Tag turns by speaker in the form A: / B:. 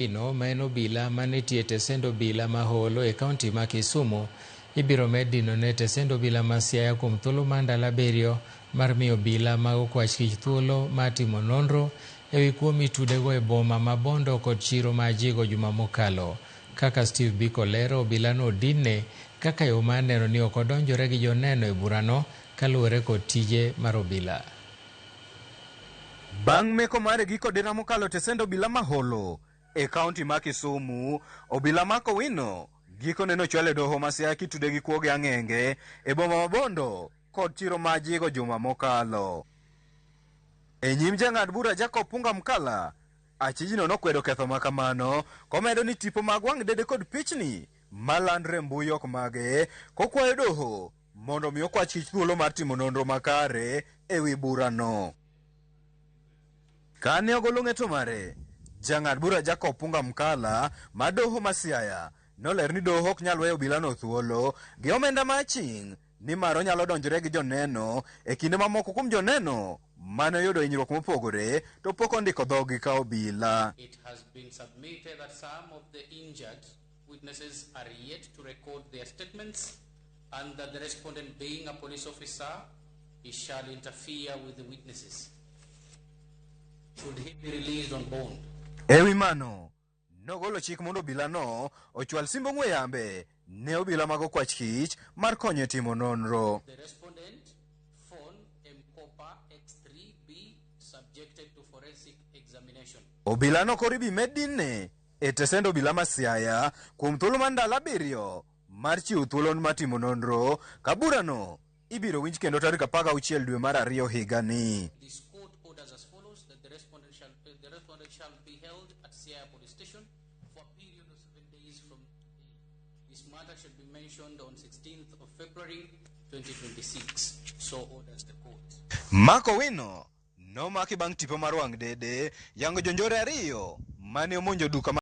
A: Owino ma en obila manitie e tesend obila ma Holo e kaunti ma Kisumu ibiro med dinone e tesend obila ma Siaya kuom thuolo mar ndalo 7 mar miyo obila mag okwach kich thuolo mar timo nonro ewi kuo mitudego e boma ma Bondo kod chiro ma Ajigo juma mokalo. Kaka Steve Biko lero, obilano odinne kaka yo mar neno ni ok odonjore gi joneno e burano kaluwore kod tije mar obila.
B: Bang' meko mare giko dira mokalo tesend obila ma Holo e kaunti ma Kisumu, obila Mark Owino gikone nochwal e doho ma Siaya kitude gi kuo gi ang'enge e boma ma Bondo kod chiro ma Ajigo juma mokalo. E nyim jang'ad bura Jacob Punga Mkala, achijno nokwedo ketho ma kamano komedo ni tipo mag wang' dede kod pichni malandre e mbui ok mage, kokwayo doho mondo mi okwach kich thuolo mar timo nonro makare e wi burano. Kane ogolo ng'eto mare, jang'ad bura Jacob Punga Mkala ma doho ma Siaya noler ni doho ok nyal weyo obilano thuolo gi omenda ma aching' nimar onyalo donjore gi joneno e kinde mamoko kuom joneno mane oyudo hinyruok mopogore to pok ondiko dhoggi ka obila.
C: It has been submitted that some of the injured witnesses are yet to record their statements and that the respondent, being a police officer, he shall interfere with the witnesses. Should he be released on bond?
B: Ewi mano, nogolo chik mondo obilano ochwal simb ong'we yambe ne obila mag okwach kich mar konyo e timo nonro.
C: The respondent phone M-Kopa X3B subjected to forensic examination.
B: Obilano koro ibi med dinne e tesend obila ma Siaya kuom thuolo mar ndalo 7 mar chiwo thuolo mar timo nonro ka burano ibiro winj kendo tarik 16 dwe mar 2 higani.
C: This court orders as follows, that the respondent shall be held at Siaya Police Station for a period of 7 days from today. This matter should be mentioned on 16th of February 2026. So orders the court.
B: Mark Owino nomaki bang' tipo mar wang' dede yango jonjore 2 mane omonjo duka.